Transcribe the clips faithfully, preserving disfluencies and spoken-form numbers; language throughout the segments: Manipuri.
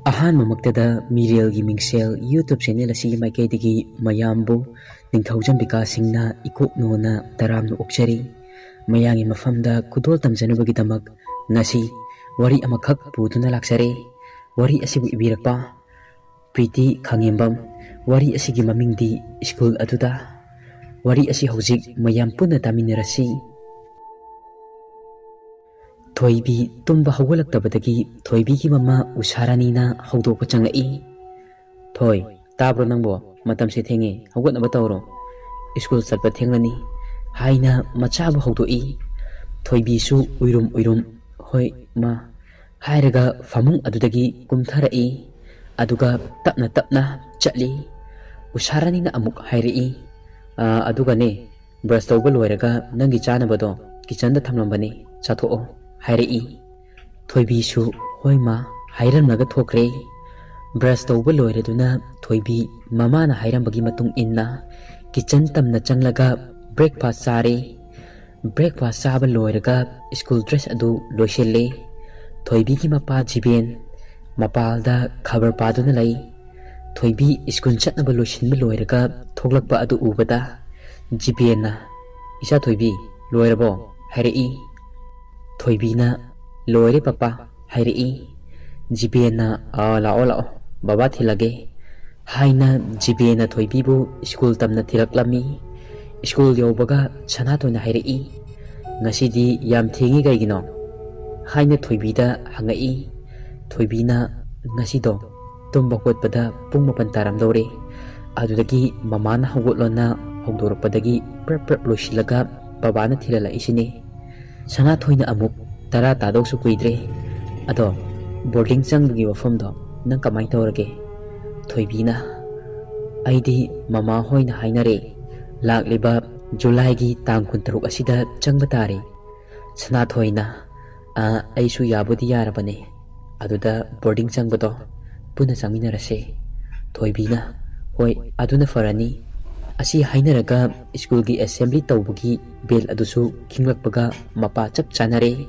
ꯑꯍꯥꯟꯕꯃꯛꯇꯗ ꯃꯤꯔꯦꯜꯒꯤ ꯃꯤꯡꯁꯦꯜ YouTube ꯆꯦꯅꯦꯜ ꯑꯁꯤꯒꯤ ꯃꯥꯏꯀꯩꯗꯒꯤ ꯃꯌꯥꯝꯕꯨ ꯅꯤꯡꯊꯧꯖꯝ ꯕꯤꯀꯥꯁ ꯁꯤꯡꯅ ꯏꯀꯣꯛ ꯅꯣꯟꯅ ꯇꯔꯥꯝꯅ ꯑꯣꯛꯆꯔꯤ꯫ ꯃꯌꯥꯝꯒꯤ ꯃꯐꯝꯗ ꯈꯨꯗꯣꯜ ꯇꯝꯖꯅꯕꯒꯤꯗꯃꯛ ꯉꯁꯤ ꯋꯥꯔꯤ ꯑꯃꯈꯛ ꯄꯨꯗꯨꯅ ꯂꯥꯛꯆꯔꯦ꯫ ꯋꯥꯔꯤ ꯑꯁꯤꯕꯨ ꯏꯕꯤꯔꯛꯄ ꯄ꯭ꯔꯤꯇꯤ ꯈꯥꯉꯦꯝꯕꯝ꯫ ꯋꯥꯔꯤ ꯑꯁꯤꯒꯤ ꯃꯃꯤꯡꯗꯤ ꯁ꯭ꯀꯨꯜ ꯑꯗꯨꯗ꯫ ꯋꯥꯔꯤ ꯑꯁꯤ ꯍꯧꯖꯤꯛ ꯃꯌꯥꯝ ꯄꯨꯟꯅ ꯇꯥꯃꯤꯟꯅꯔꯁꯤ꯫ ꯊꯣꯏꯕꯤ ꯇꯨꯝꯕ ꯍꯧꯒꯠꯂꯛꯇꯕꯗꯒꯤ ꯊꯣꯏꯕꯤꯒꯤ ꯃꯃꯥ ꯎꯁꯥꯔꯥꯅꯤꯅ ꯍꯧꯗꯣꯛꯄ ꯆꯪꯂꯛꯏ꯫ "ꯊꯣꯏ, ꯇꯥꯕ꯭ꯔꯣ ꯅꯪꯕꯣ? ꯃꯇꯝꯁꯦ ꯊꯦꯡꯉꯦ, ꯍꯧꯒꯠꯅꯕ ꯇꯧꯔꯣ꯫ ꯁ꯭ꯀꯨꯜ ꯆꯠꯄ ꯊꯦꯡꯂꯅꯤ," ꯍꯥꯏꯅ ꯃꯆꯥꯕꯨ ꯍꯧꯗꯣꯛꯏ꯫ ꯊꯣꯏꯕꯤꯁꯨ ꯎꯏꯔꯨꯝ ꯎꯏꯔꯨꯝ, "ꯍꯣꯏ, ꯃꯥ," ꯍꯥꯏꯔꯒ ꯐꯃꯨꯡ ꯑꯗꯨꯗꯒꯤ ꯀꯨꯝꯊꯔꯛꯏ꯫ ꯑꯗꯨꯒ ꯇꯞꯅ ꯇꯞꯅ ꯆꯠꯂꯤ꯫ ꯎꯁꯥꯔꯥꯅꯤꯅ ꯑꯃꯨꯛ ꯍꯥꯏꯔꯛꯏ, "ꯑꯥ, ꯑꯗꯨꯒꯅꯦ, ꯕ꯭ꯔꯁ ꯇꯧꯕ ꯂꯣꯏꯔꯒ ꯅꯪꯒꯤ ꯆꯥꯅꯕꯗꯣ ꯀꯤꯆꯟꯗ ꯊꯝꯂꯝꯕꯅꯤ, ꯆꯥꯊꯣꯛꯑꯣ," ꯍꯥꯏꯔꯛꯏ꯫ ꯊꯣꯏꯕꯤꯁꯨ "ꯍꯣꯏ ꯃꯥ" ꯍꯥꯏꯔꯝꯂꯒ ꯊꯣꯛꯈ꯭ꯔꯦ꯫ ꯕ꯭ꯔꯁ ꯇꯧꯕ ꯂꯣꯏꯔꯗꯨꯅ ꯊꯣꯏꯕꯤ ꯃꯃꯥꯅ ꯍꯥꯏꯔꯝꯕꯒꯤ ꯃꯇꯨꯡ ꯏꯟꯅ ꯀꯤꯆꯟ ꯇꯝꯅ ꯆꯪꯂꯒ ꯕ꯭ꯔꯦꯛꯐꯥꯁ ꯆꯥꯔꯦ꯫ ꯕ꯭ꯔꯦꯛꯐꯥꯁ ꯆꯥꯕ ꯂꯣꯏꯔꯒ ꯁ꯭ꯀꯨꯜ ꯗ꯭ꯔꯦꯁ ꯑꯗꯨ ꯂꯣꯏꯁꯤꯜꯂꯦ꯫ ꯊꯣꯏꯕꯤꯒꯤ ꯃꯄꯥ ꯖꯤꯕꯦꯟ ꯃꯄꯥꯜꯗ ꯈꯕꯔ ꯄꯥꯗꯨꯅ ꯂꯩ꯫ ꯊꯣꯏꯕꯤ ꯁ꯭ꯀꯨꯜ ꯆꯠꯅꯕ ꯂꯣꯏꯁꯤꯟꯕ ꯂꯣꯏꯔꯒ ꯊꯣꯛꯂꯛꯄ ꯑꯗꯨ ꯎꯕꯗ ꯖꯤꯕꯦꯟꯅ, "ꯏꯆꯥ ꯊꯣꯏꯕꯤ, ꯂꯣꯏꯔꯕꯣ?" ꯍꯥꯏꯔꯛꯏ꯫ ꯊꯣꯏꯕꯤꯅ, "ꯂꯣꯏꯔꯦ ꯄꯄꯥ," ꯍꯥꯏꯔꯛꯏ꯫ ꯖꯤꯕꯦꯟꯅ, "ꯑꯥ, ꯂꯥꯛꯑꯣ ꯂꯥꯛꯑꯣ, ꯕꯕꯥ ꯊꯤꯜꯂꯒꯦ," ꯍꯥꯏꯅ ꯖꯤꯕꯦꯟꯅ ꯊꯣꯏꯕꯤꯕꯨ ꯁ꯭ꯀꯨꯜ ꯇꯝꯅ ꯊꯤꯜꯂꯛꯂꯝꯃꯤ꯫ ꯁ꯭ꯀꯨꯜ ꯌꯧꯕꯒ ꯁꯅꯥꯊꯣꯏꯅ ꯍꯥꯏꯔꯛꯏ, "ꯉꯁꯤꯗꯤ ꯌꯥꯝ ꯊꯦꯡꯉꯤ ꯀꯩꯒꯤꯅꯣ?" ꯍꯥꯏꯅ ꯊꯣꯏꯕꯤꯗ ꯍꯪꯉꯛꯏ꯫ ꯊꯣꯏꯕꯤꯅ, "ꯉꯁꯤꯗꯣ ꯇꯨꯝꯕ ꯍꯧꯒꯠꯄꯗ ꯄꯨꯡ ꯃꯥꯄꯟ ꯇꯥꯔꯝꯗꯧꯔꯦ꯫ ꯑꯗꯨꯗꯒꯤ ꯃꯃꯥꯅ ꯍꯧꯒꯠꯂꯣꯅ ꯍꯧꯗꯣꯔꯛꯄꯗꯒꯤ ꯄ꯭ꯔꯞ ꯄ꯭ꯔꯞ ꯂꯣꯏꯁꯤꯜꯂꯒ ꯕꯕꯥꯅ ꯊꯤꯜꯍꯜꯂꯛꯏꯁꯤꯅꯦ꯫" ꯁꯅꯥꯊꯣꯏꯅ ꯑꯃꯨꯛ, "ꯇꯔꯥ ꯇꯥꯗꯧꯁꯨ ꯀꯨꯏꯗ꯭ꯔꯦ꯫ ꯑꯗꯣ ꯕꯣꯔꯗꯤꯡ ꯆꯪꯕꯒꯤ ꯋꯥꯐꯝꯗꯣ ꯅꯪ ꯀꯃꯥꯏꯅ ꯇꯧꯔꯒꯦ?" ꯊꯣꯏꯕꯤꯅ, "ꯑꯩꯗꯤ ꯃꯃꯥ ꯍꯣꯏꯅ ꯍꯥꯏꯅꯔꯦ, ꯂꯥꯛꯂꯤꯕ ꯖꯨꯂꯥꯏꯒꯤ ꯇꯥꯡ ꯀꯨꯟꯇꯔꯨꯛ ꯑꯁꯤꯗ ꯆꯪꯕ ꯇꯥꯔꯦ꯫" ꯁꯅꯥꯊꯣꯏꯅ, "ꯑ, ꯑꯩꯁꯨ ꯌꯥꯕꯨꯗꯤ ꯌꯥꯔꯕꯅꯦ꯫ ꯑꯗꯨꯗ ꯕꯣꯔꯗꯤꯡ ꯆꯪꯕꯗꯣ ꯄꯨꯟꯅ ꯆꯪꯃꯤꯟꯅꯔꯁꯦ꯫" ꯊꯣꯏꯕꯤꯅ, "ꯍꯣꯏ, ꯑꯗꯨꯅ ꯐꯔꯅꯤ꯫" ꯑꯁꯤ ꯍꯥꯏꯅꯔꯒ ꯁ꯭ꯀꯨꯜꯒꯤ ꯑꯦꯁꯦꯝꯕ꯭ꯂꯤ ꯇꯧꯕꯒꯤ ꯕꯦꯜ ꯑꯗꯨꯁꯨ ꯈꯤꯡꯂꯛꯄꯒ ꯃꯄꯥ ꯆꯞ ꯆꯥꯅꯔꯦ꯫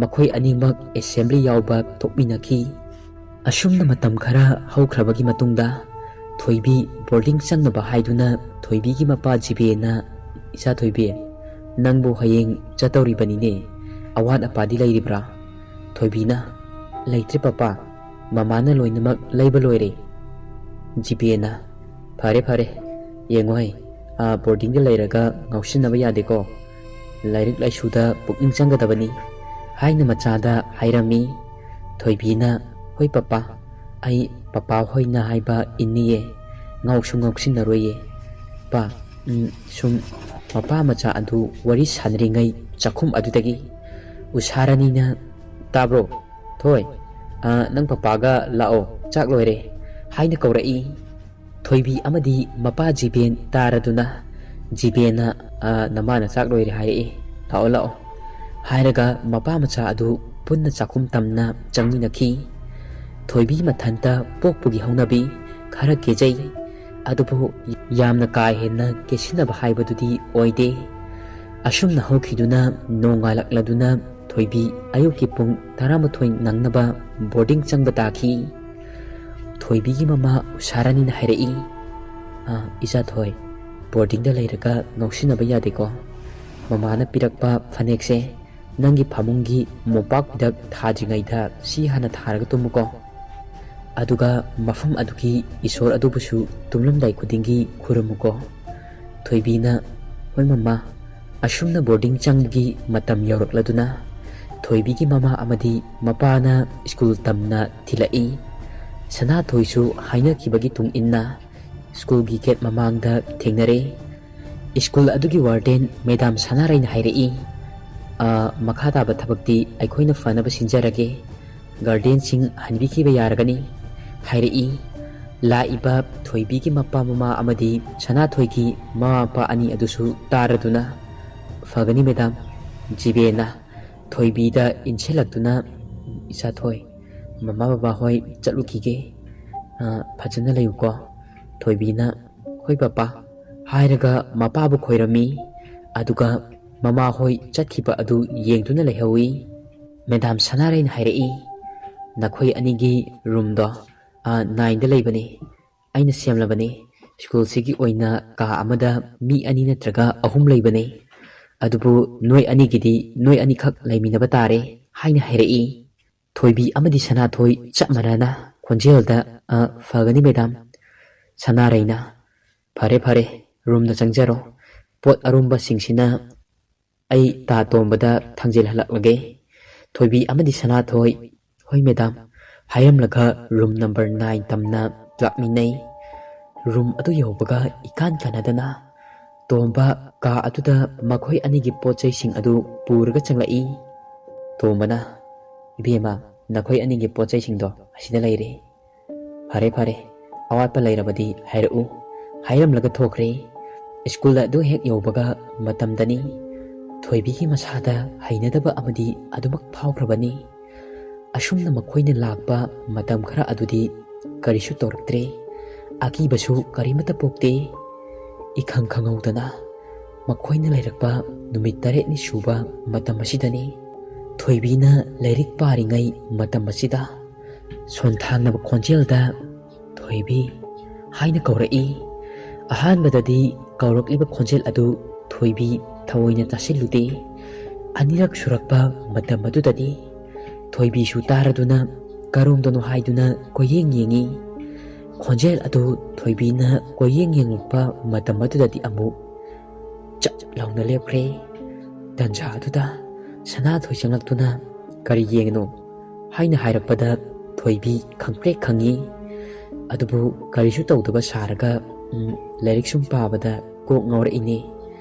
ꯃꯈꯣꯏ ꯑꯅꯤꯃꯛ ꯑꯦꯁꯦꯝꯕ꯭ꯂꯤ ꯌꯥꯎꯕ ꯊꯣꯛꯃꯤꯟꯅꯈꯤ꯫ ꯑꯁꯨꯝꯅ ꯃꯇꯝ ꯈꯔ ꯍꯧꯈ꯭ꯔꯕꯒꯤ ꯃꯇꯨꯡꯗ ꯊꯣꯏꯕꯤ ꯕꯣꯔꯗꯤꯡ ꯆꯪꯅꯕ ꯍꯥꯏꯗꯨꯅ ꯊꯣꯏꯕꯤꯒꯤ ꯃꯄꯥ ꯖꯤꯕꯦꯅ, "ꯏꯆꯥ ꯊꯣꯏꯕꯤ, ꯅꯪꯕꯨ ꯍꯌꯦꯡ ꯆꯠꯇꯧꯔꯤꯕꯅꯤꯅꯦ, ꯑꯋꯥꯠ ꯑꯄꯥꯗꯤ ꯂꯩꯔꯤꯕ꯭ꯔꯥ?" ꯊꯣꯏꯕꯤꯅ, "ꯂꯩꯇ꯭ꯔꯦ ꯄꯄꯥ, ꯃꯃꯥꯅ ꯂꯣꯏꯅꯃꯛ ꯂꯩꯕ ꯂꯣꯏꯔꯦ꯫" ꯖꯤꯕꯦꯅ, "ꯐꯔꯦ ꯐꯔꯦ, ꯌꯦꯡꯉꯣ ꯍꯩ, ꯑꯥ, ꯕꯣꯔꯗꯤꯡꯗ ꯂꯩꯔꯒ ꯉꯥꯎꯁꯤꯟꯅꯕ ꯌꯥꯗꯦꯀꯣ, ꯂꯥꯏꯔꯤꯛ ꯂꯥꯏꯁꯨꯗ ꯄꯨꯛꯅꯤꯡ ꯆꯪꯒꯗꯕꯅꯤ" ꯍꯥꯏꯅ ꯃꯆꯥꯗ ꯍꯥꯏꯔꯝꯃꯤ꯫ ꯊꯣꯏꯕꯤꯅ, "ꯍꯣꯏ ꯄꯄꯥ, ꯑꯩ ꯄꯄꯥ ꯍꯣꯏꯅ ꯍꯥꯏꯕ ꯏꯟꯅꯤꯌꯦ, ꯉꯥꯎꯁꯨ ꯉꯥꯎꯁꯤꯟꯅꯔꯣꯏꯌꯦ꯫ ꯄꯥ, ꯎꯝ, ꯁꯨꯝ ꯃꯄꯥ ꯃꯆꯥ ꯑꯗꯨ ꯋꯥꯔꯤ ꯁꯥꯟꯅꯔꯤꯉꯩ ꯆꯥꯛꯈꯨꯝ ꯑꯗꯨꯗꯒꯤ ꯎꯁꯥꯔꯥꯅꯤꯅ, "ꯇꯥꯕ꯭ꯔꯣ? ꯊꯣꯏ, ꯑ, ꯅꯪ ꯄꯄꯥꯒ ꯂꯥꯛꯑꯣ, ꯆꯥꯛ ꯂꯣꯏꯔꯦ" ꯍꯥꯏꯅ ꯀꯧꯔꯛꯏ꯫ ꯊꯣꯏꯕꯤ ꯑꯃꯗꯤ ꯃꯄꯥ ꯖꯤꯕꯦꯟ ꯇꯥꯔꯗꯨꯅ, ꯖꯤꯕꯦꯟꯅ, "ꯑ, ꯅꯃꯥꯅ ꯆꯥꯛ ꯂꯣꯏꯔꯦ ꯍꯥꯏꯔꯛꯏ, ꯂꯥꯛꯑꯣ, ꯂꯥꯛꯑꯣ" ꯍꯥꯏꯔꯒ ꯃꯄꯥ ꯃꯆꯥ ꯑꯗꯨ ꯄꯨꯟꯅ ꯆꯥꯛꯈꯨꯝ ꯇꯝꯅ ꯆꯪꯃꯤꯟꯅꯈꯤ꯫ ꯊꯣꯏꯕꯤ ꯃꯊꯟꯇ ꯄꯣꯛꯄꯒꯤ ꯍꯧꯅꯕꯤ, ꯈꯔ ꯀꯦꯖꯩ, ꯑꯗꯨꯕꯨ ꯌꯥꯝꯅ ꯀꯥ ꯍꯦꯟꯅ ꯀꯦꯁꯤꯟꯅꯕ ꯍꯥꯏꯕꯗꯨꯗꯤ ꯑꯣꯏꯗꯦ꯫ ꯑꯁꯨꯝꯅ ꯍꯧꯈꯤꯗꯨꯅ ꯅꯣꯡꯉꯥꯜꯂꯛꯂꯗꯨꯅ ꯊꯣꯏꯕꯤ ꯑꯌꯨꯛꯀꯤ ꯄꯨꯡ ꯇꯔꯥꯃꯥꯊꯣꯏ ꯅꯪꯅꯕ ꯕꯣꯔꯗꯤꯡ ꯆꯪꯕ ꯇꯥꯈꯤ꯫ ꯊꯣꯏꯕꯤꯒꯤ ꯃꯃꯥ ꯎꯁꯥꯔꯥꯅꯤꯅ ꯍꯥꯏꯔꯛꯏ, "ꯑ, ꯏꯆꯥ ꯊꯣꯏ, ꯕꯣꯔꯗꯤꯡꯗ ꯂꯩꯔꯒ ꯉꯥꯎꯁꯤꯟꯅꯕ ꯌꯥꯗꯦꯀꯣ꯫ ꯃꯃꯥꯅ ꯄꯤꯔꯛꯄ ꯐꯅꯦꯛꯁꯦ ꯅꯪꯒꯤ ꯐꯃꯨꯡꯒꯤ ꯃꯣꯝꯄꯥꯛ ꯐꯤꯗꯛ ꯊꯥꯗ꯭ꯔꯤꯉꯩꯗ ꯁꯤ ꯍꯥꯟꯅ ꯊꯥꯔꯒ ꯇꯨꯝꯃꯨꯀꯣ꯫ ꯑꯗꯨꯒ ꯃꯐꯝ ꯑꯗꯨꯒꯤ ꯏꯁꯣꯔ ꯑꯗꯨꯕꯨꯁꯨ ꯇꯨꯝꯂꯝꯗꯥꯏ ꯈꯨꯗꯤꯡꯒꯤ ꯈꯨꯔꯨꯝꯃꯨꯀꯣ꯫" ꯊꯣꯏꯕꯤꯅ, "ꯍꯣꯏ ꯃꯃꯥ꯫" ꯑꯁꯨꯝꯅ ꯕꯣꯔꯗꯤꯡ ꯆꯪꯕꯒꯤ ꯃꯇꯝ ꯌꯧꯔꯛꯂꯗꯨꯅ ꯊꯣꯏꯕꯤꯒꯤ ꯃꯃꯥ ꯑꯃꯗꯤ ꯃꯄꯥꯅ ꯁ꯭ꯀꯨꯜ ꯇꯝꯅ ꯊꯤꯜꯂꯛꯏ꯫ ꯁꯅꯥꯊꯣꯏꯁꯨ ꯍꯥꯏꯅꯈꯤꯕꯒꯤ ꯇꯨꯡ ꯏꯟꯅ ꯁ꯭ꯀꯨꯜꯒꯤ ꯒꯦꯠ ꯃꯃꯥꯡꯗ ꯊꯦꯡꯅꯔꯦ꯫ ꯁ꯭ꯀꯨꯜ ꯑꯗꯨꯒꯤ ꯋꯥꯔꯗꯦꯟ ꯃꯦꯗꯥꯝ ꯁꯅꯥꯔꯩꯅ ꯍꯥꯏꯔꯛꯏ, "ꯑ, ꯃꯈꯥ ꯇꯥꯕ ꯊꯕꯛꯇꯤ ꯑꯩꯈꯣꯏꯅ ꯐꯅꯕ ꯁꯤꯟꯖꯔꯒꯦ꯫ ꯒꯥꯔꯗꯤꯌꯟꯁꯤꯡ ꯍꯟꯕꯤꯈꯤꯕ ꯌꯥꯔꯒꯅꯤ" ꯍꯥꯏꯔꯛꯏ꯫ ꯂꯥꯛꯏꯕ ꯊꯣꯏꯕꯤꯒꯤ ꯃꯄꯥ ꯃꯃꯥ ꯑꯃꯗꯤ ꯁꯅꯥꯊꯣꯏꯒꯤ ꯃꯃꯥ ꯃꯄꯥ ꯑꯅꯤ ꯑꯗꯨꯁꯨ ꯇꯥꯔꯗꯨꯅ, "ꯐꯒꯅꯤ ꯃꯦꯗꯥꯝ, ꯖꯤꯕꯦꯅ" ꯊꯣꯏꯕꯤꯗ ꯏꯟꯁꯤꯜꯂꯛꯇꯨꯅ, "ꯏꯆꯥ ꯊꯣꯏ, ꯃꯃꯥ ꯕꯕꯥ ꯍꯣꯏ ꯆꯠꯂꯨꯈꯤꯒꯦ, ꯑ, ꯐꯖꯅ ꯂꯩꯌꯨꯀꯣ꯫" ꯊꯣꯏꯕꯤꯅ, "ꯍꯣꯏ ꯄꯄꯥ" ꯍꯥꯏꯔꯒ ꯃꯄꯥꯕꯨ ꯈꯣꯏꯔꯝꯃꯤ꯫ ꯑꯗꯨꯒ ꯃꯃꯥ ꯍꯣꯏ ꯆꯠꯈꯤꯕ ꯑꯗꯨ ꯌꯦꯡꯗꯨꯅ ꯂꯩꯍꯧꯏ꯫ ꯃꯦꯗꯥꯝ ꯁꯅꯥꯔꯩꯅ ꯍꯥꯏꯔꯛꯏ, "ꯅꯈꯣꯏ ꯑꯅꯤꯒꯤ ꯔꯨꯝꯗꯣ, ꯑ, ꯅꯥꯏꯟꯗ ꯂꯩꯕꯅꯤ꯫ ꯑꯩꯅ ꯁꯦꯝꯂꯕꯅꯤ꯫ ꯁ꯭ꯀꯨꯜꯁꯤꯒꯤ ꯑꯣꯏꯅ ꯀꯥ ꯑꯃꯗ ꯃꯤ ꯑꯅꯤ ꯅꯠꯇ꯭ꯔꯒ ꯑꯍꯨꯝ ꯂꯩꯕꯅꯤ꯫ ꯑꯗꯨꯕꯨ ꯅꯣꯏ ꯑꯅꯤꯒꯤꯗꯤ ꯅꯣꯏ ꯑꯅꯤꯈꯛ ꯂꯩꯃꯤꯟꯅꯕ ꯇꯥꯔꯦ" ꯍꯥꯏꯅ ꯍꯥꯏꯔꯛꯏ꯫ ꯊꯣꯏꯕꯤ ꯑꯃꯗꯤ ꯁꯅꯥꯊꯣꯏ ꯆꯞ ꯃꯥꯟꯅꯅ ꯈꯣꯟꯖꯦꯜꯗ, "ꯑ, ꯐꯒꯅꯤ ꯃꯦꯗꯥꯝ"꯫ ꯁꯅꯥꯔꯩꯅ, "ꯐꯔꯦ, ꯐꯔꯦ, ꯔꯨꯝꯗ ꯆꯪꯖꯔꯣ꯫ ꯄꯣꯠ ꯑꯔꯨꯝꯕꯁꯤꯡꯁꯤꯅ ꯑꯩ ꯇꯥ ꯇꯣꯝꯕꯗ ꯊꯥꯡꯖꯤꯜꯍꯜꯂꯛꯂꯒꯦ"꯫ ꯊꯣꯏꯕꯤ ꯑꯃꯗꯤ ꯁꯅꯥꯊꯣꯏ, "ꯍꯣꯏ ꯃꯦꯗꯥꯝ" ꯍꯥꯏꯔꯝꯂꯒ ꯔꯨꯝ ꯅꯝꯕꯔ ꯅꯥꯏꯟ ꯇꯝꯅ ꯂꯥꯛꯃꯤꯟꯅꯩ꯫ ꯔꯨꯝ ꯑꯗꯨ ꯌꯧꯕꯒ ꯏꯀꯥꯟ ꯀꯥꯟꯅꯗꯅ ꯇꯣꯝꯕ ꯀꯥ ꯑꯗꯨꯗ ꯃꯈꯣꯏ ꯑꯅꯤꯒꯤ ꯄꯣꯠ ꯆꯩꯁꯤꯡ ꯑꯗꯨ ꯄꯨꯔꯒ ꯆꯪꯂꯛꯏ꯫ ꯇꯣꯝꯕꯅ, "ꯏꯕꯦꯝꯃ, ꯅꯈꯣꯏ ꯑꯅꯤꯒꯤ ꯄꯣꯠ ꯆꯩꯁꯤꯡꯗꯣ ꯑꯁꯤꯗ ꯂꯩꯔꯦ꯫ ꯐꯔꯦ, ꯐꯔꯦ, ꯑꯋꯥꯠꯄ ꯂꯩꯔꯕꯗꯤ ꯍꯥꯏꯔꯛꯎ" ꯍꯥꯏꯔꯝꯂꯒ ꯊꯣꯛꯈ꯭ꯔꯦ꯫ ꯁ꯭ꯀꯨꯜ ꯑꯗꯨ ꯍꯦꯛ ꯌꯧꯕꯒ ꯃꯇꯝꯗꯅꯤ ꯊꯣꯏꯕꯤꯒꯤ ꯃꯁꯥꯗ ꯍꯩꯅꯗꯕ ꯑꯃꯗꯤ ꯑꯗꯨꯃꯛ ꯐꯥꯎꯈ꯭ꯔꯕꯅꯤ꯫ ꯑꯁꯨꯝꯅ ꯃꯈꯣꯏꯅ ꯂꯥꯛꯄ ꯃꯇꯝ ꯈꯔ ꯑꯗꯨꯗꯤ ꯀꯔꯤꯁꯨ ꯇꯧꯔꯛꯇ꯭ꯔꯦ꯫ ꯑꯀꯤꯕꯁꯨ ꯀꯔꯤꯃꯠꯇ ꯄꯣꯛꯇꯦ꯫ ꯏꯈꯪ ꯈꯪꯍꯧꯗꯅ ꯃꯈꯣꯏꯅ ꯂꯩꯔꯛꯄ ꯅꯨꯃꯤꯠ ꯇꯔꯦꯠꯅꯤ ꯁꯨꯕ ꯃꯇꯝ ꯑꯁꯤꯗꯅꯤ꯫ ꯊꯣꯏꯕꯤꯅ ꯂꯥꯏꯔꯤꯛ ꯄꯥꯔꯤꯉꯩ ꯃꯇꯝ ꯑꯁꯤꯗ ꯁꯣꯟꯊꯥꯡꯅꯕ ꯈꯣꯟꯖꯦꯜꯗ "ꯊꯣꯏꯕꯤ" ꯍꯥꯏꯅ ꯀꯧꯔꯛꯏ꯫ ꯑꯍꯥꯟꯕꯗꯗꯤ ꯀꯧꯔꯛꯂꯤꯕ ꯈꯣꯟꯖꯦꯜ ꯑꯗꯨ ꯊꯣꯏꯕꯤ ꯊꯑꯣꯏꯅ ꯇꯥꯁꯤꯜꯂꯨꯗꯦ꯫ ꯑꯅꯤꯔꯛ ꯁꯨꯔꯛꯄ ꯃꯇꯝ ꯑꯗꯨꯗꯗꯤ ꯊꯣꯏꯕꯤꯁꯨ ꯇꯥꯔꯗꯨꯅ ꯀꯔꯣꯝꯗꯅꯣ ꯍꯥꯏꯗꯨꯅ ꯀꯣꯏꯌꯦꯡ ꯌꯦꯡꯉꯤ꯫ ꯈꯣꯟꯖꯦꯜ ꯑꯗꯨ ꯊꯣꯏꯕꯤꯅ ꯀꯣꯏꯌꯦꯡ ꯌꯦꯡꯂꯛꯄ ꯃꯇꯝ ꯑꯗꯨꯗꯗꯤ ꯑꯃꯨꯛ ꯆꯞ ꯂꯥꯎꯅ ꯂꯦꯞꯈ꯭ꯔꯦ꯫ ꯇꯟꯖꯥ ꯑꯗꯨꯗ ꯁꯅꯥꯊꯣꯏ ꯆꯪꯂꯛꯇꯨꯅ "ꯀꯔꯤ ꯌꯦꯡꯉꯤꯅꯣ?" ꯍꯥꯏꯅ ꯍꯥꯏꯔꯛꯄꯗ ꯊꯣꯏꯕꯤ ꯈꯪꯄ꯭ꯔꯦꯛ ꯈꯪꯉꯤ꯫ ꯑꯗꯨꯕꯨ ꯀꯔꯤꯁꯨ ꯇꯧꯗꯕ ꯁꯥꯔꯒ, ꯎꯝ, ꯂꯥꯏꯔꯤꯛ ꯁꯨꯝ ꯄꯥꯕꯗ ꯀꯣꯛ ꯉꯥꯎꯔꯛꯏꯅꯦ꯫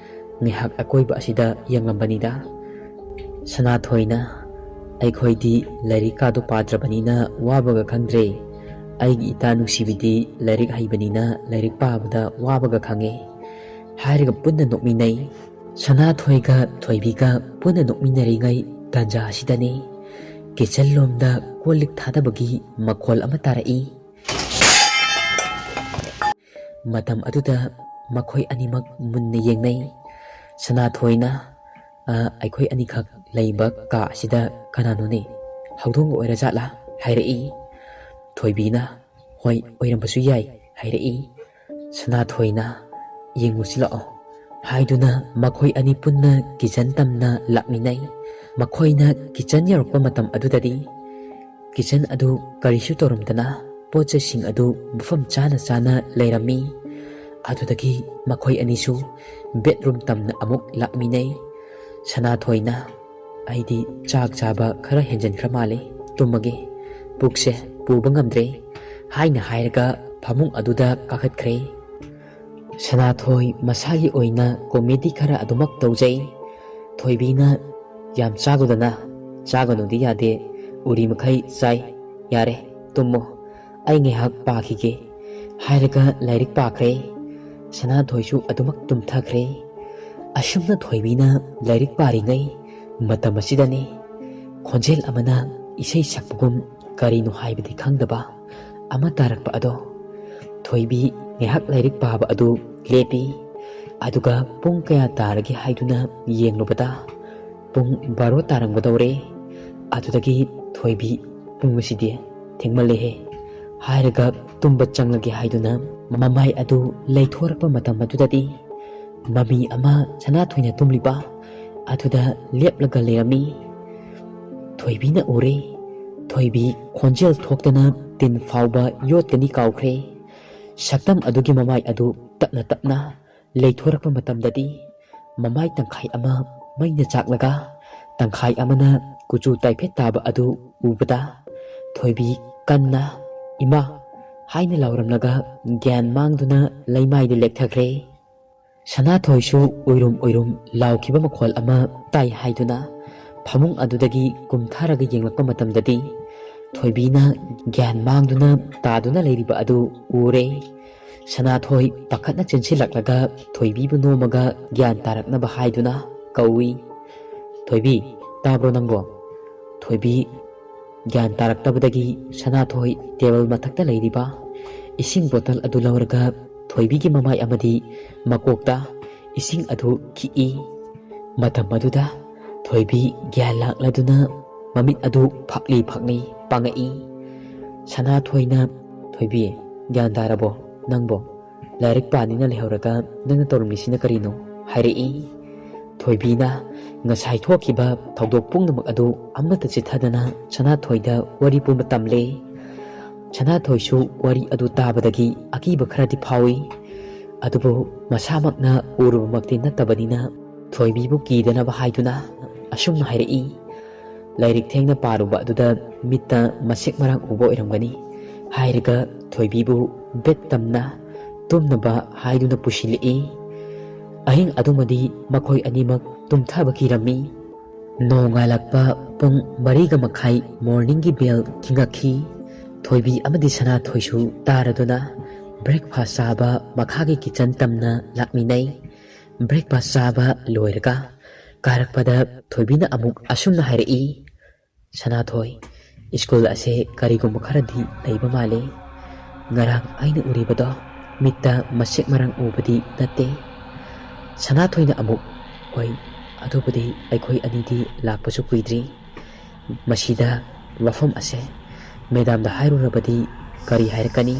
ꯉꯥꯏꯍꯥꯛ ꯑꯀꯣꯏꯕ ꯑꯁꯤꯗ ꯌꯦꯡꯂꯝꯕꯅꯤꯗ꯫ ꯁꯅꯥꯊꯣꯏꯅ, "ꯑꯩꯈꯣꯏꯗꯤ ꯂꯥꯏꯔꯤꯛ ꯀꯥꯗꯣ ꯄꯥꯗ꯭ꯔꯕꯅꯤꯅ ꯋꯥꯕꯒ ꯈꯪꯗ꯭ꯔꯦ꯫ ꯑꯩꯒꯤ ꯏꯇꯥ ꯅꯨꯡꯁꯤꯕꯤꯗꯤ ꯂꯥꯏꯔꯤꯛ ꯍꯩꯕꯅꯤꯅ ꯂꯥꯏꯔꯤꯛ ꯄꯥꯕꯗ ꯋꯥꯕꯒ ꯈꯪꯉꯦ" ꯍꯥꯏꯔꯒ ꯄꯨꯟꯅ ꯅꯣꯛꯃꯤꯟꯅꯩ꯫ ꯁꯅꯥꯊꯣꯏꯒ ꯊꯣꯏꯕꯤꯒ ꯄꯨꯟꯅ ꯅꯣꯛꯃꯤꯟꯅꯔꯤꯉꯩ ꯇꯥꯟꯖꯥ ꯑꯁꯤꯗꯅꯤ ꯀꯤꯆꯟ ꯂꯣꯝꯗ ꯀꯣꯜ ꯂꯤꯛ ꯊꯥꯗꯕꯒꯤ ꯃꯈꯣꯜ ꯑꯃ ꯇꯥꯔꯛꯏ꯫ ꯃꯇꯝ ꯑꯗꯨꯗ ꯃꯈꯣꯏ ꯑꯅꯤꯃꯛ ꯃꯨꯟꯅ ꯌꯦꯡꯅꯩ꯫ ꯁꯅꯥꯊꯣꯏꯅ, "ꯑ, ꯑꯩꯈꯣꯏ ꯑꯅꯤꯈꯛ ꯂꯩꯕ ꯀꯥ ꯑꯁꯤꯗ ꯀꯅꯥꯅꯣꯅꯦ? ꯍꯧꯗꯣꯡꯒ ꯑꯣꯏꯔꯖꯥꯠꯂꯥ?" ꯍꯥꯏꯔꯛꯏ꯫ ꯊꯣꯏꯕꯤꯅ, "ꯍꯣꯏ, ꯑꯣꯏꯔꯝꯕꯁꯨ ꯌꯥꯏ," ꯍꯥꯏꯔꯛꯏ꯫ ꯁꯅꯥꯊꯣꯏꯅ, "ꯌꯦꯡꯉꯨꯁꯤ ꯂꯥꯛꯑꯣ," ꯍꯥꯏꯗꯨꯅ ꯃꯈꯣꯏ ꯑꯅꯤ ꯄꯨꯟꯅ ꯀꯤꯆꯟ ꯇꯝꯅ ꯂꯥꯛꯃꯤꯟꯅꯩ꯫ ꯃꯈꯣꯏꯅ ꯀꯤꯆꯟ ꯌꯧꯔꯛꯄ ꯃꯇꯝ ꯑꯗꯨꯗꯗꯤ ꯀꯤꯆꯟ ꯑꯗꯨ ꯀꯔꯤꯁꯨ ꯇꯧꯔꯝꯗꯅ ꯄꯣꯠ ꯆꯩꯁꯤꯡ ꯑꯗꯨ ꯃꯐꯝ ꯆꯥꯅ ꯆꯥꯅ ꯂꯩꯔꯝꯃꯤ꯫ ꯑꯗꯨꯗꯒꯤ ꯃꯈꯣꯏ ꯑꯅꯤꯁꯨ ꯕꯦꯠꯔꯨꯝ ꯇꯝꯅ ꯑꯃꯨꯛ ꯂꯥꯛꯃꯤꯟꯅꯩ꯫ ꯁꯅꯥꯊꯣꯏꯅ, "ꯑꯩꯗꯤ ꯆꯥꯛ ꯆꯥꯕ ꯈꯔ ꯍꯦꯟꯖꯟꯈ꯭ꯔ ꯃꯥꯜꯂꯦ, ꯇꯨꯝꯃꯒꯦ, ꯄꯨꯛꯁꯦ ꯄꯨꯕ ꯉꯝꯗ꯭ꯔꯦ," ꯍꯥꯏꯅ ꯍꯥꯏꯔꯒ ꯐꯃꯨꯡ ꯑꯗꯨꯗ ꯀꯥꯈꯠꯈ꯭ꯔꯦ꯫ ꯁꯅꯥꯊꯣꯏ ꯃꯁꯥꯒꯤ ꯑꯣꯏꯅ ꯀꯣꯃꯦꯗꯤ ꯈꯔ ꯑꯗꯨꯃꯛ ꯇꯧꯖꯩ꯫ ꯊꯣꯏꯕꯤꯅ, "ꯌꯥꯝ ꯆꯥꯒꯗꯅ, ꯆꯥꯒꯅꯨꯗꯤ ꯌꯥꯗꯦ, ꯎꯔꯤ ꯃꯈꯩ ꯆꯥꯏ, ꯌꯥꯔꯦ, ꯇꯨꯝꯃꯣ, ꯑꯩ ꯉꯥꯏꯍꯥꯛ ꯄꯥꯈꯤꯒꯦ," ꯍꯥꯏꯔꯒ ꯂꯥꯏꯔꯤꯛ ꯄꯥꯈ꯭ꯔꯦ꯫ ꯁꯅꯥꯊꯣꯏꯁꯨ ꯑꯗꯨꯃꯛ ꯇꯨꯝꯊꯈ꯭ꯔꯦ꯫ ꯑꯁꯨꯝꯅ ꯊꯣꯏꯕꯤꯅ ꯂꯥꯏꯔꯤꯛ ꯄꯥꯔꯤꯉꯩ ꯃꯇꯝ ꯑꯁꯤꯗꯅꯤ ꯈꯣꯟꯖꯦꯜ ꯑꯃꯅ ꯏꯁꯩ ꯁꯛꯄꯒꯨꯝ ꯀꯔꯤꯅꯣ ꯍꯥꯏꯕꯗꯤ ꯈꯪꯗꯕ ꯑꯃ ꯇꯥꯔꯛꯄ ꯑꯗꯣ꯫ ꯊꯣꯏꯕꯤ ꯉꯥꯏꯍꯥꯛ ꯂꯥꯏꯔꯤꯛ ꯄꯥꯕ ꯑꯗꯨ ꯂꯦꯞꯄꯤ꯫ ꯑꯗꯨꯒ ꯄꯨꯡ ꯀꯌꯥ ꯇꯥꯔꯒꯦ ꯍꯥꯏꯗꯨꯅ ꯌꯦꯡꯂꯨꯕꯗ ꯄꯨꯡ ꯕꯥꯔꯣ ꯇꯥꯔꯝꯒꯗꯧꯔꯦ꯫ ꯑꯗꯨꯗꯒꯤ ꯊꯣꯏꯕꯤ, "ꯄꯨꯡ ꯑꯁꯤꯗꯤ ꯊꯦꯡꯃꯜꯂꯦꯍꯦ," ꯍꯥꯏꯔꯒ ꯇꯨꯝꯕ ꯆꯪꯂꯒꯦ ꯍꯥꯏꯗꯨꯅ ꯃꯃꯥꯏ ꯑꯗꯨ ꯂꯩꯊꯣꯔꯛꯄ ꯃꯇꯝ ꯑꯗꯨꯗꯗꯤ ꯃꯃꯤ ꯑꯃ ꯁꯅꯥꯊꯣꯏꯅ ꯇꯨꯝꯂꯤꯕ ꯑꯗꯨꯗ ꯂꯦꯞꯂꯒ ꯂꯩꯔꯝꯃꯤ꯫ ꯊꯣꯏꯕꯤꯅ ꯎꯔꯦ꯫ ꯊꯣꯏꯕꯤ ꯈꯣꯟꯖꯦꯜ ꯊꯣꯛꯇꯅ ꯇꯤꯟ ꯐꯥꯎꯕ ꯌꯣꯠꯀꯅꯤ ꯀꯥꯎꯈ꯭ꯔꯦ꯫ ꯁꯛꯇꯝ ꯑꯗꯨꯒꯤ ꯃꯃꯥꯏ ꯑꯗꯨ ꯇꯞꯅ ꯇꯞꯅ ꯂꯩꯊꯣꯔꯛꯄ ꯃꯇꯝꯗꯗꯤ ꯃꯃꯥꯏ ꯇꯪꯈꯥꯏ ꯑꯃ ꯃꯩꯅ ꯆꯥꯛꯂꯒ ꯇꯪꯈꯥꯏ ꯑꯃꯅ ꯀꯨꯆꯨ ꯇꯥꯏꯐꯦꯠ ꯇꯥꯕ ꯑꯗꯨ ꯎꯕꯗ ꯊꯣꯏꯕꯤ ꯀꯟꯅ "ꯏꯃꯥ" ꯍꯥꯏꯅ ꯂꯥꯎꯔꯝꯂꯒ ꯒ꯭ꯌꯥꯟ ꯃꯥꯡꯗꯨꯅ ꯂꯩꯃꯥꯏꯗ ꯂꯦꯛꯊꯈ꯭ꯔꯦ꯫ ꯁꯅꯥꯊꯣꯏꯁꯨ ꯎꯏꯔꯨꯝ ꯎꯏꯔꯨꯝ ꯂꯥꯎꯈꯤꯕ ꯃꯈꯣꯜ ꯑꯃ ꯇꯥꯏ ꯍꯥꯏꯗꯨꯅ ꯐꯃꯨꯡ ꯑꯗꯨꯗꯒꯤ ꯀꯨꯝꯊꯔꯒ ꯌꯦꯡꯂꯛꯄ ꯃꯇꯝꯗꯗꯤ ꯊꯣꯏꯕꯤꯅ ꯒ꯭ꯌꯥꯟ ꯃꯥꯡꯗꯨꯅ ꯇꯥꯗꯨꯅ ꯂꯩꯔꯤꯕ ꯑꯗꯨ ꯎꯔꯦ꯫ ꯁꯅꯥꯊꯣꯏ ꯄꯥꯈꯠꯅ ꯆꯦꯟꯁꯤꯜꯂꯛꯂꯒ ꯊꯣꯏꯕꯤꯕꯨ ꯅꯣꯝꯃꯒ ꯒ꯭ꯌꯥꯟ ꯇꯥꯔꯛꯅꯕ ꯍꯥꯏꯗꯨꯅ ꯀꯧꯏ꯫ "ꯊꯣꯏꯕꯤ, ꯇꯥꯕ꯭ꯔꯣ ꯅꯪꯕꯣ?" ꯊꯣꯏꯕꯤ ꯒ꯭ꯌꯥꯟ ꯇꯥꯔꯛꯇꯕꯗꯒꯤ ꯁꯅꯥꯊꯣꯏ ꯇꯦꯕꯜ ꯃꯊꯛꯇ ꯂꯩꯔꯤꯕ ꯏꯁꯤꯡ ꯕꯣꯇꯜ ꯑꯗꯨ ꯂꯧꯔꯒ ꯊꯣꯏꯕꯤꯒꯤ ꯃꯃꯥꯏ ꯑꯃꯗꯤ ꯃꯀꯣꯛꯇ ꯏꯁꯤꯡ ꯑꯗꯨ ꯈꯤꯛꯏ꯫ ꯃꯇꯝ ꯑꯗꯨꯗ ꯊꯣꯏꯕꯤ ꯒ꯭ꯌꯥꯟ ꯂꯥꯛꯂꯗꯨꯅ ꯃꯃꯤꯠ ꯑꯗꯨ ꯐꯥꯛꯂꯤ ꯐꯥꯛꯂꯤ ꯄꯥꯡꯉꯛꯏ꯫ ꯁꯅꯥꯊꯣꯏꯅ, "ꯊꯣꯏꯕꯤ, ꯒ꯭ꯌꯥꯟ ꯇꯥꯔꯕꯣ ꯅꯪꯕꯣ? ꯂꯥꯏꯔꯤꯛ ꯄꯥꯅꯤꯅ ꯂꯩꯍꯧꯔꯒ ꯅꯪꯅ ꯇꯧꯔꯝꯃꯤꯁꯤꯅ ꯀꯔꯤꯅꯣ?" ꯍꯥꯏꯔꯛꯏ꯫ ꯊꯣꯏꯕꯤꯅ ꯉꯁꯥꯏ ꯊꯣꯛꯈꯤꯕ ꯊꯧꯗꯣꯛ ꯄꯨꯝꯅꯃꯛ ꯑꯗꯨ ꯑꯃꯠꯇ ꯆꯤꯠꯊꯗꯅ ꯁꯅꯥꯊꯣꯏꯗ ꯋꯥꯔꯤ ꯄꯨꯝꯕ ꯇꯝꯂꯦ꯫ ꯁꯅꯥꯊꯣꯏꯁꯨ ꯋꯥꯔꯤ ꯑꯗꯨ ꯇꯥꯕꯗꯒꯤ ꯑꯀꯤꯕ ꯈꯔꯗꯤ ꯐꯥꯎꯏ꯫ ꯑꯗꯨꯕꯨ ꯃꯁꯥꯃꯛꯅ ꯎꯔꯨꯕꯃꯛꯇꯤ ꯅꯠꯇꯕꯅꯤꯅ ꯊꯣꯏꯕꯤꯕꯨ ꯀꯤꯗꯅꯕ ꯍꯥꯏꯗꯨꯅ ꯑꯁꯨꯝꯅ ꯍꯥꯏꯔꯛꯏ, "ꯂꯥꯏꯔꯤꯛ ꯊꯦꯡꯅ ꯄꯥꯔꯨꯕ ꯑꯗꯨꯗ ꯃꯤꯠꯇ ꯃꯁꯦꯛ ꯃꯔꯥꯡ ꯎꯕ ꯑꯣꯏꯔꯝꯒꯅꯤ" ꯍꯥꯏꯔꯒ ꯊꯣꯏꯕꯤꯕꯨ ꯕꯦꯠ ꯇꯝꯅ ꯇꯨꯝꯅꯕ ꯍꯥꯏꯗꯨꯅ ꯄꯨꯁꯤꯜꯂꯛꯏ꯫ ꯑꯍꯤꯡ ꯑꯗꯨꯃꯗꯤ ꯃꯈꯣꯏ ꯑꯅꯤꯃꯛ ꯇꯨꯝꯊꯕ ꯀꯤꯔꯝꯃꯤ꯫ ꯅꯣꯡꯉꯥꯜꯂꯛꯄ ꯄꯨꯡ ꯃꯔꯤꯒ ꯃꯈꯥꯏ, ꯃꯣꯔꯅꯤꯡꯒꯤ ꯕꯦꯜ ꯈꯤꯡꯉꯛꯈꯤ꯫ ꯊꯣꯏꯕꯤ ꯑꯃꯗꯤ ꯁꯅꯥꯊꯣꯏꯁꯨ ꯇꯥꯔꯗꯨꯅ ꯕ꯭ꯔꯦꯛꯐꯥꯁ ꯆꯥꯕ ꯃꯈꯥꯒꯤ ꯀꯤꯆꯟ ꯇꯝꯅ ꯂꯥꯛꯃꯤꯟꯅꯩ꯫ ꯕ꯭ꯔꯦꯛꯐꯥꯁ ꯆꯥꯕ ꯂꯣꯏꯔꯒ ꯀꯥꯔꯛꯄꯗ ꯊꯣꯏꯕꯤꯅ ꯑꯃꯨꯛ ꯑꯁꯨꯝꯅ ꯍꯥꯏꯔꯛꯏ, "ꯁꯅꯥꯊꯣꯏ, ꯁ꯭ꯀꯨꯜ ꯑꯁꯦ ꯀꯔꯤꯒꯨꯝꯕ ꯈꯔꯗꯤ ꯂꯩꯕ ꯃꯥꯜꯂꯤ꯫ ꯉꯔꯥꯡ ꯑꯩꯅ ꯎꯔꯤꯕꯗꯣ ꯃꯤꯠꯇ ꯃꯁꯦꯛ ꯃꯔꯥꯡ ꯎꯕꯗꯤ ꯅꯠꯇꯦ?" ꯁꯅꯥꯊꯣꯏꯅ ꯑꯃꯨꯛ, "ꯍꯣꯏ, ꯑꯗꯨꯕꯨꯗꯤ ꯑꯩꯈꯣꯏ ꯑꯅꯤꯗꯤ ꯂꯥꯛꯄꯁꯨ ꯀꯨꯏꯗ꯭ꯔꯤ꯫ ꯃꯁꯤꯗ ꯋꯥꯐꯝ ꯑꯁꯦ ꯃꯦꯗꯥꯝꯗ ꯍꯥꯏꯔꯨꯔꯕꯗꯤ ꯀꯔꯤ ꯍꯥꯏꯔꯛꯀꯅꯤ?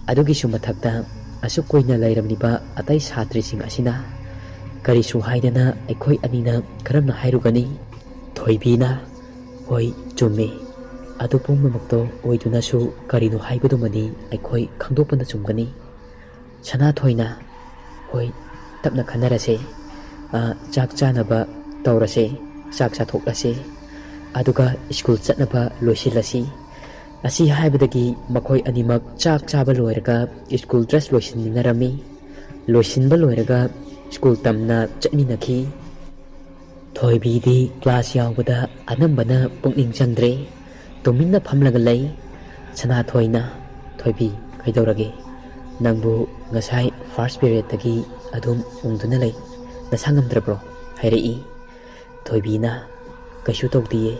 ꯑꯗꯨꯒꯤꯁꯨ ꯃꯊꯛꯇ ꯑꯁꯨꯛ ꯀꯨꯏꯅ ꯂꯩꯔꯝꯂꯤꯕ ꯑꯇꯩ ꯁꯥꯇ꯭ꯔꯤꯁꯤꯡ ꯑꯁꯤꯅ ꯀꯔꯤꯁꯨ ꯍꯥꯏꯗꯅ ꯑꯩꯈꯣꯏ ꯑꯅꯤꯅ ꯀꯔꯝꯅ ꯍꯥꯏꯔꯨꯒꯅꯤ?" ꯊꯣꯏꯕꯤꯅ, "ꯍꯣꯏ, ꯆꯨꯝꯃꯤ꯫ ꯑꯗꯨ ꯄꯨꯝꯅꯃꯛꯇꯣ ꯑꯣꯏꯗꯨꯅꯁꯨ ꯀꯔꯤꯅꯣ ꯍꯥꯏꯕꯗꯨꯃꯗꯤ ꯑꯩꯈꯣꯏ ꯈꯪꯗꯣꯛꯄꯅ ꯆꯨꯝꯒꯅꯤ꯫" ꯁꯅꯥꯊꯣꯏꯅ, "ꯍꯣꯏ, ꯇꯞꯅ ꯈꯟꯅꯔꯁꯦ꯫ ꯑ, ꯆꯥꯛ ꯆꯥꯅꯕ ꯇꯧꯔꯁꯦ, ꯆꯥꯛ ꯆꯥꯊꯣꯛꯂꯁꯦ, ꯑꯗꯨꯒ ꯁ꯭ꯀꯨꯜ ꯆꯠꯅꯕ ꯂꯣꯏꯁꯤꯜꯂꯁꯤ꯫" ꯑꯁꯤ ꯍꯥꯏꯕꯗꯒꯤ ꯃꯈꯣꯏ ꯑꯅꯤꯃꯛ ꯆꯥꯛ ꯆꯥꯕ ꯂꯣꯏꯔꯒ ꯁ꯭ꯀꯨꯜ ꯗ꯭ꯔꯦꯁ ꯂꯣꯏꯁꯤꯟꯃꯤꯟꯅꯔꯝꯃꯤ꯫ ꯂꯣꯏꯁꯤꯟꯕ ꯂꯣꯏꯔꯒ ꯁ꯭ꯀꯨꯜ ꯇꯝꯅ ꯆꯠꯃꯤꯟꯅꯈꯤ꯫ ꯊꯣꯏꯕꯤꯗꯤ ꯀ꯭ꯂꯥꯁ ꯌꯥꯎꯕꯗ ꯑꯅꯝꯕꯅ ꯄꯨꯛꯅꯤꯡ ꯆꯪꯗ꯭ꯔꯦ꯫ ꯇꯨꯃꯤꯟꯅ ꯐꯝꯂꯒ ꯂꯩ꯫ ꯁꯅꯥꯊꯣꯏꯅ, "ꯊꯣꯏꯕꯤ, ꯀꯩꯗꯧꯔꯒꯦ? ꯅꯪꯕꯨ ꯉꯁꯥꯏ ꯐꯥꯔꯁ ꯄꯤꯔꯤꯌꯠꯇꯒꯤ ꯑꯗꯨꯝ ꯎꯪꯗꯨꯅ ꯂꯩ꯫ ꯅꯁꯥ ꯉꯝꯗ꯭ꯔꯕ꯭ꯔꯣ?" ꯍꯥꯏꯔꯛꯏ꯫ ꯊꯣꯏꯕꯤꯅ, "ꯀꯩꯁꯨ ꯇꯧꯗꯤꯌꯦ꯫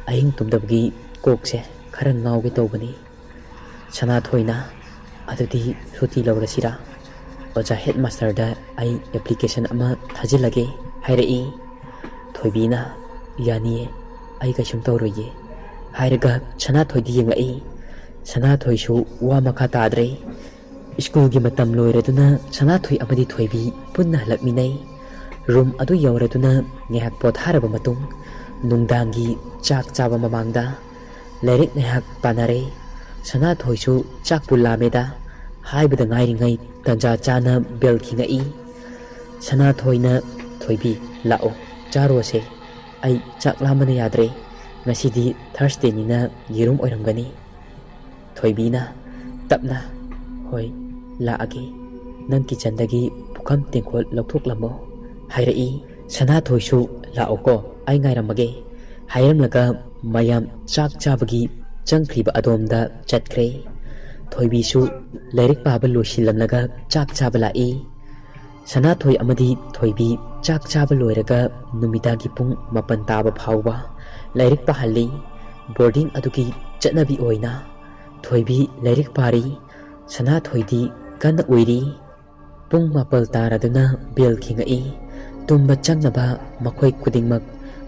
ꯑꯍꯤꯡ ꯇꯨꯝꯗꯕꯒꯤ ꯀꯣꯛꯁꯦ ꯈꯔ ꯉꯥꯎꯒꯦ ꯇꯧꯕꯅꯤ꯫" ꯁꯅꯥꯊꯣꯏꯅ, "ꯑꯗꯨꯗꯤ ꯁꯨꯇꯤ ꯂꯧꯔꯁꯤꯔꯥ? ꯑꯣꯖꯥ ꯍꯦꯗ ꯃꯥꯁꯇꯔꯗ ꯑꯩ ꯑꯦꯄ꯭ꯂꯤꯀꯦꯁꯟ ꯑꯃ ꯊꯥꯖꯤꯜꯂꯒꯦ" ꯍꯥꯏꯔꯛꯏ꯫ ꯊꯣꯏꯕꯤꯅ, "ꯌꯥꯅꯤꯌꯦ, "ꯑꯩ ꯀꯩꯁꯨꯝ ꯇꯧꯔꯣꯏꯌꯦ" ꯍꯥꯏꯔꯒ ꯁꯅꯥꯊꯣꯏꯗꯤ ꯌꯦꯡꯂꯛꯏ꯫ ꯁꯅꯥꯊꯣꯏꯁꯨ ꯋꯥ ꯃꯈꯥ ꯇꯥꯗ꯭ꯔꯦ꯫ ꯁ꯭ꯀꯨꯜꯒꯤ ꯃꯇꯝ ꯂꯣꯏꯔꯗꯨꯅ ꯁꯅꯥꯊꯣꯏ ꯑꯃꯗꯤ ꯊꯣꯏꯕꯤ ꯄꯨꯟꯅ ꯍꯜꯂꯛꯃꯤꯟꯅꯩ꯫ ꯔꯨꯝ ꯑꯗꯨ ꯌꯧꯔꯗꯨꯅ ꯉꯥꯏꯍꯥꯛ ꯄꯣꯊꯥꯔꯕ ꯃꯇꯨꯡ, ꯅꯨꯡꯗꯥꯡꯒꯤ ꯆꯥꯛ ꯆꯥꯕ ꯃꯃꯥꯡꯗ ꯂꯥꯏꯔꯤꯛ ꯉꯥꯏꯍꯥꯛ ꯄꯥꯅꯔꯦ꯫ ꯁꯅꯥꯊꯣꯏꯁꯨ ꯆꯥꯛꯄꯨ ꯂꯥꯝꯃꯦꯗ ꯍꯥꯏꯕꯗ ꯉꯥꯏꯔꯤꯉꯩ ꯇꯟꯖꯥ ꯆꯥꯅ ꯕꯦꯜ ꯈꯤꯡꯉꯛꯏ꯫ ꯁꯅꯥꯊꯣꯏꯅ, "ꯊꯣꯏꯕꯤ, ꯂꯥꯛꯑꯣ, ꯆꯥꯔꯨꯔꯁꯦ꯫ ꯑꯩ ꯆꯥꯛ ꯂꯥꯝꯕꯅ ꯌꯥꯗ꯭ꯔꯦ꯫ ꯉꯁꯤꯗꯤ ꯊꯔꯁꯗꯦꯅꯤꯅ ꯌꯦꯔꯨꯝ ꯑꯣꯏꯔꯝꯒꯅꯤ"꯫ ꯊꯣꯏꯕꯤꯅ ꯇꯞꯅ, "ꯍꯣꯏ, ꯂꯥꯛꯑꯒꯦ꯫ ꯅꯪ ꯀꯤꯆꯟꯗꯒꯤ ꯄꯨꯈꯝ ꯇꯦꯡꯀꯣꯠ ꯂꯧꯊꯣꯛꯂꯝꯃꯣ" ꯍꯥꯏꯔꯛꯏ꯫ ꯁꯅꯥꯊꯣꯏꯁꯨ, "ꯂꯥꯛꯑꯣꯀꯣ, ꯑꯩ ꯉꯥꯏꯔꯝꯃꯒꯦ" ꯍꯥꯏꯔꯝꯂꯒ ꯃꯌꯥꯝ ꯆꯥꯛ ꯆꯥꯕꯒꯤ ꯆꯪꯈ꯭ꯔꯤꯕ ꯑꯗꯣꯝꯗ ꯆꯠꯈ꯭ꯔꯦ꯫ ꯊꯣꯏꯕꯤꯁꯨ ꯂꯥꯏꯔꯤꯛ ꯄꯥꯕ ꯂꯣꯏꯁꯤꯜꯂꯝꯂꯒ ꯆꯥꯛ ꯆꯥꯕ ꯂꯥꯛꯏ꯫ ꯁꯅꯥꯊꯣꯏ ꯑꯃꯗꯤ ꯊꯣꯏꯕꯤ ꯆꯥꯛ ꯆꯥꯕ ꯂꯣꯏꯔꯒ ꯅꯨꯃꯤꯗꯥꯡꯒꯤ ꯄꯨꯡ ꯃꯥꯄꯟ ꯇꯥꯕ ꯐꯥꯎꯕ ꯂꯥꯏꯔꯤꯛ ꯄꯥꯍꯜꯂꯤ꯫ ꯕꯣꯔꯗꯤꯡ ꯑꯗꯨꯒꯤ ꯆꯠꯅꯕꯤ ꯑꯣꯏꯅ ꯊꯣꯏꯕꯤ ꯂꯥꯏꯔꯤꯛ ꯄꯥꯔꯤ, ꯁꯅꯥꯊꯣꯏꯗꯤ ꯀꯟꯅ ꯎꯏꯔꯤ꯫ ꯄꯨꯡ ꯃꯥꯄꯜ ꯇꯥꯔꯗꯨꯅ ꯕꯦꯜ ꯈꯤꯡꯉꯛꯏ꯫ ꯇꯨꯝꯕ ꯆꯪꯅꯕ ꯃꯈꯣꯏ ꯈꯨꯗꯤꯡꯃꯛ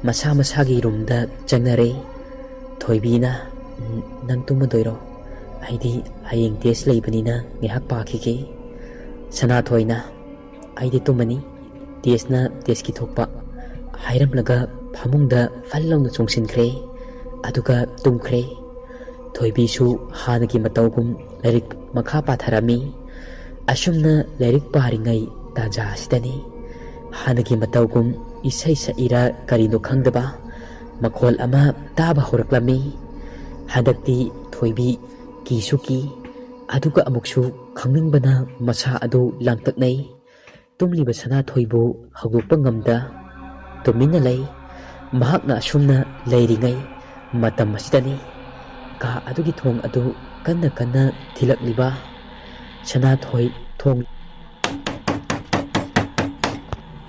ꯃꯁꯥ ꯃꯁꯥꯒꯤ ꯔꯨꯝꯗ ꯆꯪꯅꯔꯦ꯫ ꯊꯣꯏꯕꯤꯅ, "ꯎꯝ, ꯅꯪ ꯇꯨꯝꯃꯗꯣꯏꯔꯣ? ꯑꯩꯗꯤ ꯍꯌꯦꯡ ꯇꯦꯁ ꯂꯩꯕꯅꯤꯅ ꯉꯥꯏꯍꯥꯛ ꯄꯥꯈꯤꯒꯦ"꯫ ꯁꯅꯥꯊꯣꯏꯅ, "ꯑꯩꯗꯤ ꯇꯨꯝꯃꯅꯤ, ꯇꯦꯁꯅ ꯇꯦꯁꯀꯤ ꯊꯣꯛꯄ" ꯍꯥꯏꯔꯝꯂꯒ ꯐꯃꯨꯡꯗ ꯐꯜ ꯂꯥꯎꯅ ꯆꯣꯡꯁꯤꯟꯈ꯭ꯔꯦ꯫ ꯑꯗꯨꯒ ꯇꯨꯝꯈ꯭ꯔꯦ꯫ ꯊꯣꯏꯕꯤꯁꯨ ꯍꯥꯟꯅꯒꯤ ꯃꯇꯧꯒꯨꯝ ꯂꯥꯏꯔꯤꯛ ꯃꯈꯥ ꯄꯥꯊꯔꯝꯃꯤ꯫ ꯑꯁꯨꯝꯅ ꯂꯥꯏꯔꯤꯛ ꯄꯥꯔꯤꯉꯩ ꯇꯥꯟꯖꯥ ꯑꯁꯤꯗꯅꯤ ꯍꯥꯟꯅꯒꯤ ꯃꯇꯧꯒꯨꯝ ꯏꯁꯩ ꯁꯛꯏꯔꯥ ꯀꯔꯤꯅꯣ ꯈꯪꯗꯕ ꯃꯈꯣꯜ ꯑꯃ ꯇꯥꯕ ꯍꯧꯔꯛꯂꯝꯃꯤ꯫ ꯍꯟꯗꯛꯇꯤ ꯊꯣꯏꯕꯤ ꯀꯤꯁꯨ ꯀꯤ, ꯑꯗꯨꯒ ꯑꯃꯨꯛꯁꯨ ꯈꯪꯅꯤꯡꯕꯅ ꯃꯁꯥ ꯑꯗꯨ ꯂꯥꯡꯇꯛꯅꯩ꯫ ꯇꯨꯝꯂꯤꯕ ꯁꯅꯥꯊꯣꯏꯕꯨ ꯍꯧꯗꯣꯛꯄ ꯉꯝꯗ ꯇꯨꯃꯤꯟꯅ ꯂꯩ꯫ ꯃꯍꯥꯛꯅ ꯑꯁꯨꯝꯅ ꯂꯩꯔꯤꯉꯩ ꯃꯇꯝ ꯑꯁꯤꯗꯅꯤ ꯀꯥ ꯑꯗꯨꯒꯤ ꯊꯣꯡ ꯑꯗꯨ ꯀꯟꯅ ꯀꯟꯅ ꯊꯤꯜꯂꯛꯂꯤꯕ꯫ ꯁꯅꯥꯊꯣꯏ ꯊꯣꯡ,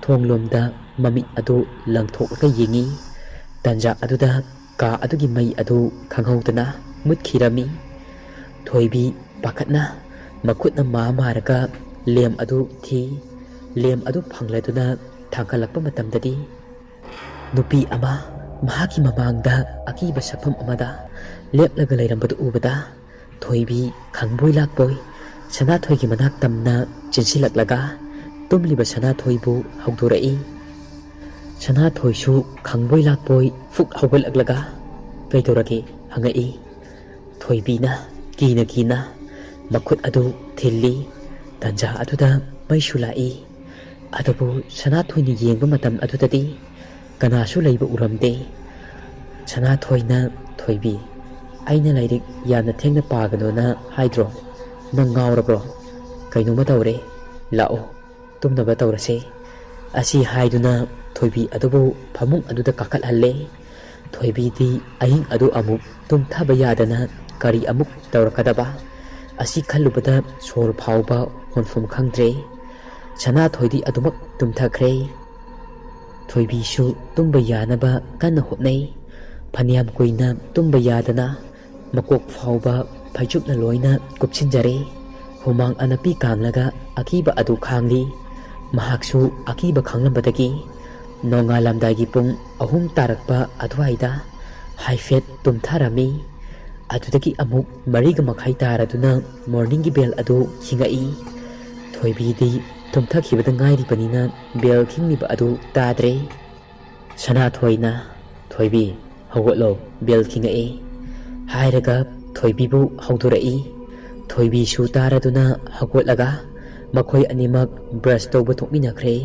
ꯊꯣꯡꯂꯣꯝꯗ ꯃꯃꯤꯠ ꯑꯗꯨ ꯂꯪꯊꯣꯛꯂꯒ ꯌꯦꯡꯉꯤ꯫ ꯇꯟꯖꯥ ꯑꯗꯨꯗ ꯀꯥ ꯑꯗꯨꯒꯤ ꯃꯩ ꯑꯗꯨ ꯈꯪꯍꯧꯗꯅ ꯃꯨꯠꯈꯤꯔꯝꯃꯤ꯫ ꯊꯣꯏꯕꯤ ꯄꯥꯈꯠꯅ ꯃꯈꯨꯠꯅ ꯃꯥ ꯃꯥꯔꯒ ꯂꯦꯝ ꯑꯗꯨ ꯊꯤ꯫ ꯂꯦꯝ ꯑꯗꯨ ꯐꯪꯂꯗꯨꯅ ꯊꯥꯡꯒꯠꯂꯛꯄ ꯃꯇꯝꯗꯗꯤ ꯅꯨꯄꯤ ꯑꯃ ꯃꯍꯥꯛꯀꯤ ꯃꯃꯥꯡꯗ ꯑꯀꯤꯕ ꯁꯛꯐꯝ ꯑꯃꯗ ꯂꯦꯞꯂꯒ ꯂꯩꯔꯝꯕꯗꯨ ꯎꯕꯗ ꯊꯣꯏꯕꯤ ꯈꯪꯕꯣꯏ ꯂꯥꯛꯄꯣꯏ ꯁꯅꯥꯊꯣꯏꯒꯤ ꯃꯅꯥꯛ ꯇꯝꯅ ꯆꯦꯟꯁꯤꯜꯂꯛꯂꯒ ꯇꯨꯝꯂꯤꯕ ꯁꯅꯥꯊꯣꯏꯕꯨ ꯍꯧꯗꯣꯔꯛꯏ꯫ ꯁꯅꯥꯊꯣꯏꯁꯨ ꯈꯪꯕꯣꯏ ꯂꯥꯛꯄꯣꯏ ꯐꯨꯛ ꯍꯧꯒꯠꯂꯛꯂꯒ "ꯀꯩꯗꯧꯔꯒꯦ?" ꯍꯪꯉꯛꯏ꯫ ꯊꯣꯏꯕꯤꯅ ꯀꯤꯅ ꯀꯤꯅ ꯃꯈꯨꯠ ꯑꯗꯨ ꯊꯤꯜꯂꯤ꯫ ꯇꯟꯖꯥ ꯑꯗꯨꯗ ꯃꯩꯁꯨ ꯂꯥꯛꯏ꯫ ꯑꯗꯨꯕꯨ ꯁꯅꯥꯊꯣꯏꯅ ꯌꯦꯡꯕ ꯃꯇꯝ ꯑꯗꯨꯗꯗꯤ ꯀꯅꯥꯁꯨ ꯂꯩꯕ ꯎꯔꯝꯗꯦ꯫ ꯁꯅꯥꯊꯣꯏꯅ "ꯊꯣꯏꯕꯤ, ꯑꯩꯅ ꯂꯥꯏꯔꯤꯛ ꯌꯥꯝꯅ ꯊꯦꯡꯅ ꯄꯥꯒꯅꯣꯅ ꯍꯥꯏꯗ꯭ꯔꯣ? ꯅꯪ ꯉꯥꯎꯔꯕ꯭ꯔꯣ? ꯀꯩꯅꯣꯝꯃ ꯇꯧꯔꯦ꯫ ꯂꯥꯛꯑꯣ, ꯇꯨꯝꯅꯕ ꯇꯧꯔꯁꯦ" ꯑꯁꯤ ꯍꯥꯏꯗꯨꯅ ꯊꯣꯏꯕꯤ ꯑꯗꯨꯕꯨ ꯐꯃꯨꯡ ꯑꯗꯨꯗ ꯀꯥꯈꯠꯍꯜꯂꯦ꯫ ꯊꯣꯏꯕꯤꯗꯤ ꯑꯍꯤꯡ ꯑꯗꯨ ꯑꯃꯨꯛ ꯇꯨꯝꯊꯕ ꯌꯥꯗꯅ ꯀꯔꯤ ꯑꯃꯨꯛ ꯇꯧꯔꯛꯀꯗꯕ ꯑꯁꯤ ꯈꯜꯂꯨꯕꯗ ꯁꯣꯔ ꯐꯥꯎꯕ ꯍꯣꯟꯐꯝ ꯈꯪꯗ꯭ꯔꯦ꯫ ꯁꯅꯥꯊꯣꯏꯗꯤ ꯑꯗꯨꯃꯛ ꯇꯨꯝꯊꯈ꯭ꯔꯦ꯫ ꯊꯣꯏꯕꯤꯁꯨ ꯇꯨꯝꯕ ꯌꯥꯅꯕ ꯀꯟꯅ ꯍꯣꯠꯅꯩ꯫ ꯐꯅꯌꯥꯝ ꯀꯨꯏꯅ ꯇꯨꯝꯕ ꯌꯥꯗꯅ ꯃꯀꯣꯛ ꯐꯥꯎꯕ ꯐꯩꯖꯨꯞꯅ ꯂꯣꯏꯅ ꯀꯨꯞꯁꯤꯟꯖꯔꯦ꯫ ꯍꯨꯃꯥꯡ ꯑꯅꯞꯄꯤ ꯀꯥꯡꯂꯒ ꯑꯀꯤꯕ ꯑꯗꯨ ꯈꯥꯡꯂꯤ꯫ ꯃꯍꯥꯛꯁꯨ ꯑꯀꯤꯕ ꯈꯥꯡꯂꯝꯕꯗꯒꯤ ꯅꯣꯡꯉꯥꯜꯂꯝꯗꯥꯏꯒꯤ ꯄꯨꯡ ꯑꯍꯨꯝ ꯇꯥꯔꯛꯄ ꯑꯗꯨꯋꯥꯏꯗ ꯍꯥꯏꯐꯦꯠ ꯇꯨꯝꯊꯔꯝꯃꯤ꯫ ꯑꯗꯨꯗꯒꯤ ꯑꯃꯨꯛ ꯃꯔꯤꯒ ꯃꯈꯥꯏ ꯇꯥꯔꯗꯨꯅ ꯃꯣꯔꯅꯤꯡꯒꯤ ꯕꯦꯜ ꯑꯗꯨ ꯈꯤꯡꯉꯛꯏ꯫ ꯊꯣꯏꯕꯤꯗꯤ ꯇꯨꯝꯊꯈꯤꯕꯗ ꯉꯥꯏꯔꯤꯕꯅꯤꯅ ꯕꯦꯜ ꯈꯤꯡꯂꯤꯕ ꯑꯗꯨ ꯇꯥꯗ꯭ꯔꯦ꯫ ꯁꯅꯥꯊꯣꯏꯅ "ꯊꯣꯏꯕꯤ, ꯍꯧꯒꯠꯂꯣ, ꯕꯦꯜ ꯈꯤꯡꯉꯛꯏ" ꯍꯥꯏꯔꯒ ꯊꯣꯏꯕꯤꯕꯨ ꯍꯧꯗꯣꯔꯛꯏ꯫ ꯊꯣꯏꯕꯤꯁꯨ ꯇꯥꯔꯗꯨꯅ ꯍꯧꯒꯠꯂꯒ ꯃꯈꯣꯏ ꯑꯅꯤꯃꯛ ꯕ꯭ꯔꯁ ꯇꯧꯕ ꯊꯣꯛꯃꯤꯟꯅꯈ꯭ꯔꯦ꯫